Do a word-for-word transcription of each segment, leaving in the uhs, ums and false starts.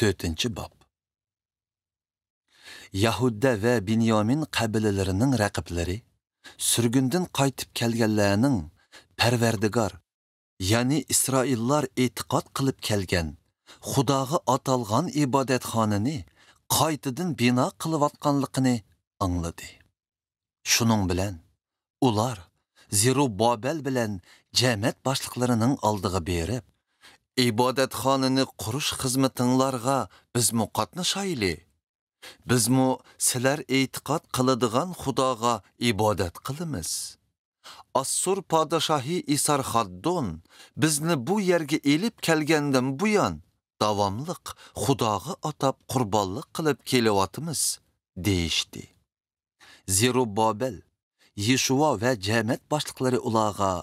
تۆتىنچى باب. يەھۇدە ۋە بىنيامىن قەبىلىلىرىنىڭ رەقىبلىرى، سۈرگۈندىن قايتىپ كەلگەنلەرنىڭ پەرۋەردىگار، يەنى ئىسرائىللار ئېتىقاد قىلىپ كەلگەن خۇداغا ئاتالغان ئىبادەتخانىنى قايتىدىن بىنا قىلىۋاتقانلىقىنى ئاڭلىدى. شۇنىڭ بىلەن ئۇلار زېرۇبابەل بىلەن جەمەت باشلىقلىرىنىڭ ئالدىغا بېرىپ، «ئىبادەتخانىنى قۇرۇش خىزمىتىڭلارغا بىزمۇ قاتنىشايلى. بىزمۇ سىلەر ئېتىقاد قىلىدىغان خۇداغا ئىبادەت قىلىمىز. ئاسسۇر پادىشاھى ئېسارخاددون بىزنى بۇ يەرگە ئېلىپ كەلگەندىن بۇيان داۋاملىق خۇداغا ئاتاپ قۇربانلىق قىلىپ كېلىۋاتىمىز» دېيىشتى. زېرۇبابەل، يېشۇۋا ۋە جەمەت باشلىقلىرى ئۇلارغا،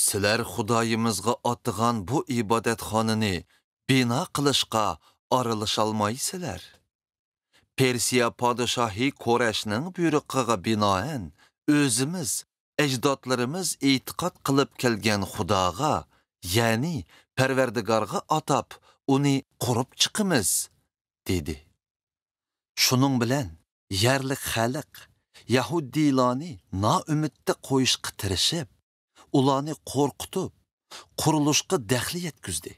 «سىلەر خۇدايىمىزغا ئاتىغان بۇ ئىبادەتخانىنى بىنا قىلىشقا ئارىلىشالمايسىلەر. پېرسىيە پادىشاھى كورەشنىڭ بۇيرۇقىغا بىنائەن، ئۆزىمىز، ئەجدادلىرىمىز ئېتىقاد قىلىپ كەلگەن خۇداغا، يەنى پەرۋەردىگارغا ئاتاپ ئۇنى قۇرۇپ چىقىمىز» دېدى. شۇنىڭ بىلەن يەرلىك خەلق يەھۇدىيلارنى نائۈمىدتە قويۇشقا تىرىشىپ، ئۇلارنى قورقۇتۇپ، قۇرۇلۇشقا دەخلى يەتكۈزدى.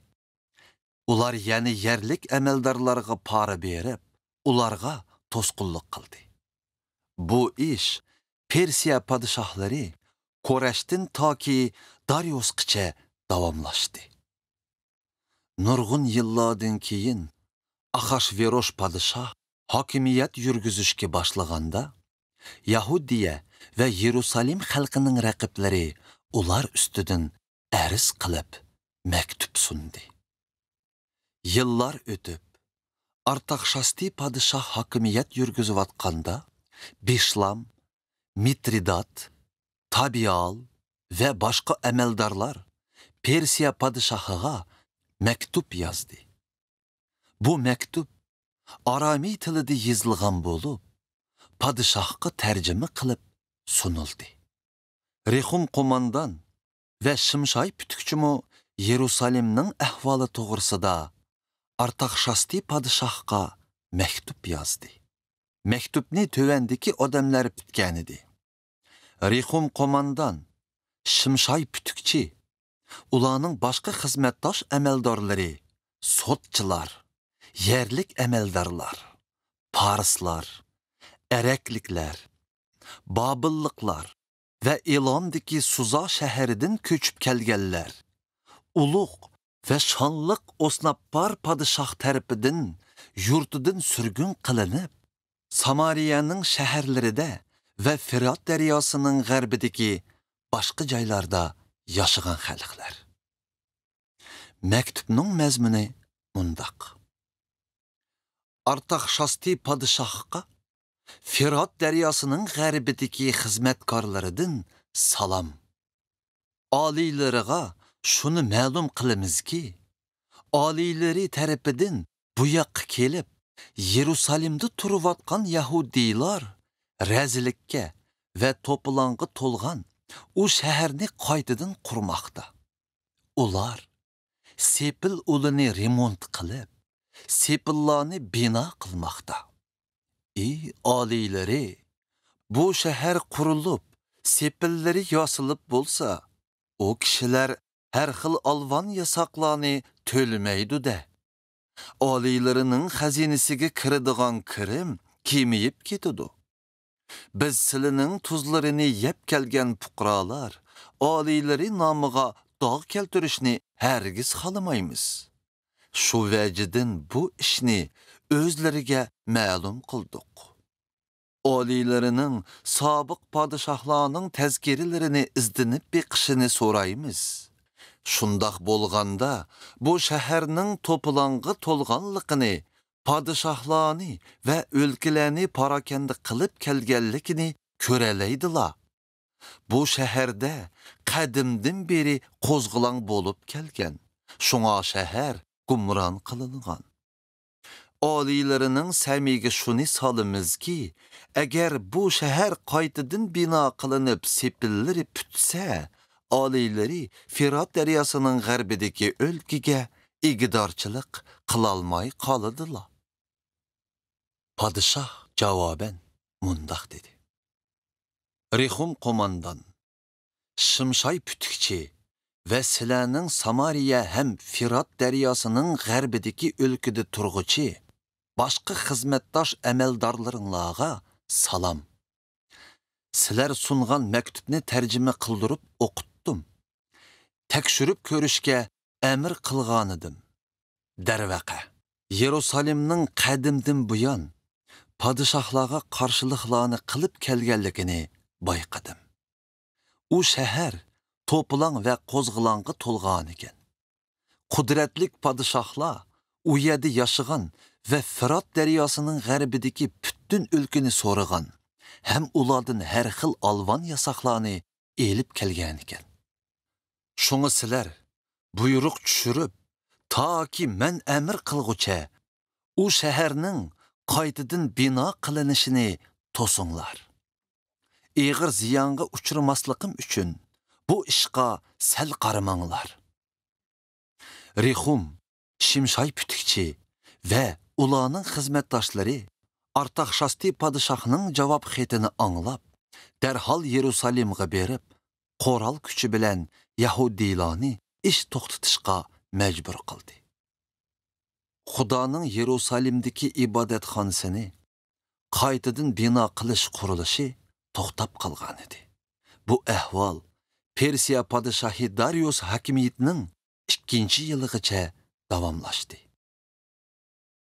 ئۇلار يەنە يەرلىك ئەمەلدارلارغا پارا بېرىپ، ئۇلارغا توسقۇنلۇق قىلدى. بۇ ئىش پېرسىيە پادىشاھلىرى كورەشتىن تاكى داريۇسقىچە داۋاملاشتى. نۇرغۇن يىللاردىن كېيىن ئاخاشۋېروش پادىشاھ ھاكىمىيەت يۈرگۈزۈشكە باشلىغاندا، يەھۇدىيە ۋە يېرۇسالىم خەلقىنىڭ رەقىبلىرى ئۇلار ئۈستىدىن ئەرز قىلىپ، مەكتۇپ سۇندى. يىللار ئۆتۈپ، ئارتاخشاستى پادىشاھ ھاكىمىيەت يۈرگۈزۈۋاتقاندا، بىشلام، مىترىدات، تابىئال ۋە باشقا ئەمەلدارلار پېرسىيە پادىشاھىغا مەكتۇپ يازدى. بۇ مەكتۇپ ئارامىي تىلىدا يېزىلغان بولۇپ، پادىشاھقا تەرجىمە قىلىپ سۇنۇلدى. رېخۇم قوماندان ۋە شىمشاي پۈتۈكچىمۇ يېرۇسالېمنىڭ ئەھۋالى توغرىسىدا ئارتاخشاستى پادىشاھقا مەكتۇپ يازدى. مەكتۇپنى تۆۋەندىكى ئادەملەر پۈتكەنىدى: رېخۇم قوماندان، شىمشاي پۈتۈكچى، ئۇلارنىڭ باشقا خىزمەتداش ئەمەلدارلىرى، سوتچىلار، يەرلىك ئەمەلدارلار، پارسلار، ئەرەكلىكلەر، بابىللىقلار ۋە ئېلامدىكى سۇزا شەھىرىدىن كۆچۈپ كەلگەنلەر، ئۇلۇغ ۋە شانلىق ئوسناپپار پادىشاھ تەرىپىدىن يۇرتىدىن سۈرگۈن قىلىنىپ، سامارىيەنىڭ شەھەرلىرىدە ۋە فىرات دەرياسىنىڭ غەربىدىكى باشقا جايلاردا ياشىغان خەلقلەر. مەكتۇپنىڭ مەزمۇنى مۇنداق: ئارتاخشاستى پادىشاھقا فىرات دەرياسىنىڭ غەربىدىكى خىزمەتكارلىرىدىن سالام. ئالىيلىرىغا شۇنى مەلۇم قىلىمىزكى، ئالىيلىرى تەرىپىدىن بۇ ياققا كېلىپ، يېرۇسالېمدا تۇرۇۋاتقان يەھۇدىيلار رەزىللىككە ۋە توپىلاڭغا تولغان ئۇ شەھەرنى قايتىدىن قۇرماقتا. ئۇلار سېپىل ئۇلىنى رېمونت قىلىپ، سېپىللارنى بىنا قىلماقتا. ئى ئالىيلىرى، بۇ شەھەر قۇرۇلۇپ، سېپىللىرى ياسىلىپ بولسا، ئۇ كىشىلەر ھەر خىل ئالۋان ياساقلارنى تۆلىمەيدۇ-دە. ئالىيلىرىنىڭ خەزىنىسىگە كىرىدىغان كىرىم كېمىيىپ كېتىدۇ. بىز سىلىنىڭ تۇزلىرىنى يەپ كەلگەن پۇقرالار، ئالىيلىرى نامىغا داغ كەلتۈرۈشنى ھەرگىز خالىمايمىز. شۇ ۋەجىدىن بۇ ئىشنى ئۆزلىرىگە مەلۇم قىلدۇق. ئالىيلىرىنىڭ سابىق پادىشاھلارنىڭ تەزكىرىلىرىنى ئىزدىنىپ بېقىشىنى سورايمىز. شۇنداق بولغاندا، بۇ شەھەرنىڭ توپىلاڭغا تولغانلىقىنى، پادىشاھلارنى ۋە ئۆلكىلەرنى پاراكەندە قىلىپ كەلگەنلىكىنى كۆرەلەيدىلا. بۇ شەھەردە قەدىمدىن بېرى قوزغىلاڭ بولۇپ كەلگەن، شۇڭا شەھەر گۇمران قىلىنغان. ئالىيلىرىنىڭ سەمىگە شۇنى سالىمىزكى، ئەگەر بۇ شەھەر قايتىدىن بىنا قىلىنىپ سېپىللىرى پۈتسە، ئالىيلىرى فىرات دەرياسىنىڭ غەربىدىكى ئۆلكىگە ئىگىدارچىلىق قىلالماي قالىدىلا. پادىشاھ جاۋابەن مۇنداق دېدى: رېخۇم قوماندان، شىمشاي پۈتۈكچى ۋە سىلەرنىڭ سامارىيە ھەم فىرات دەرياسىنىڭ غەربىدىكى ئۆلكىدە تۇرغۇچى باشقا خىزمەتداش ئەمەلدارلىرىڭلارغا سالام. سىلەر سۇنغان مەكتۇپنى تەرجىمە قىلدۇرۇپ ئوقۇتتۇم. تەكشۈرۈپ كۆرۈشكە ئەمىر قىلغانىدىم. دەرۋەقە، يېرۇسالىمنىڭ قەدىمدىن بۇيان پادىشاھلارغا قارشىلىقلارنى قىلىپ كەلگەنلىكىنى بايقىدىم. ئۇ شەھەر توپىلاڭ ۋە قوزغىلاڭغا تولغانىكەن. قۇدرەتلىك پادىشاھلار ئۇ يەردە ياشىغان ۋە فىرات دەرياسىنىڭ غەربىدىكى پۈتۈن ئۆلكىنى سورىغان ھەم ئۇلاردىن ھەر خىل ئالۋان ياساقلارنى ئېلىپ كەلگەنىكەن. شۇڭا سىلەر بۇيرۇق چۈشۈرۈپ، تاكى مەن ئەمىر قىلغۇچە، ئۇ شەھەرنىڭ قايتىدىن بىنا قىلىنىشىنى توسۇڭلار. ئېغىر زىيانغا ئۇچرىماسلىقىم ئۈچۈن بۇ ئىشقا سەل قارىماڭلار. رېخۇم، شىمشاي پۈتۈكچى ۋە ئۇلارنىڭ خىزمەتداشلىرى ئارتاخشاستى پادىشاھنىڭ جاۋاب خېتىنى ئاڭلاپ، دەرھال يېرۇسالىمغا بېرىپ، قورال كۈچى بىلەن يەھۇدىيلارنى ئىش توختىتىشقا مەجبۇر قىلدى. خۇدانىڭ يېرۇسالىمدىكى ئىبادەتخانىسىنى قايتىدىن بىنا قىلىش قۇرۇلۇشى توختاپ قالغانىدى. بۇ ئەھۋال پېرسىيە پادىشاھى داريۇس ھاكىمىيىتىنىڭ ئىككىنچى يىلىغىچە داۋاملاشتى.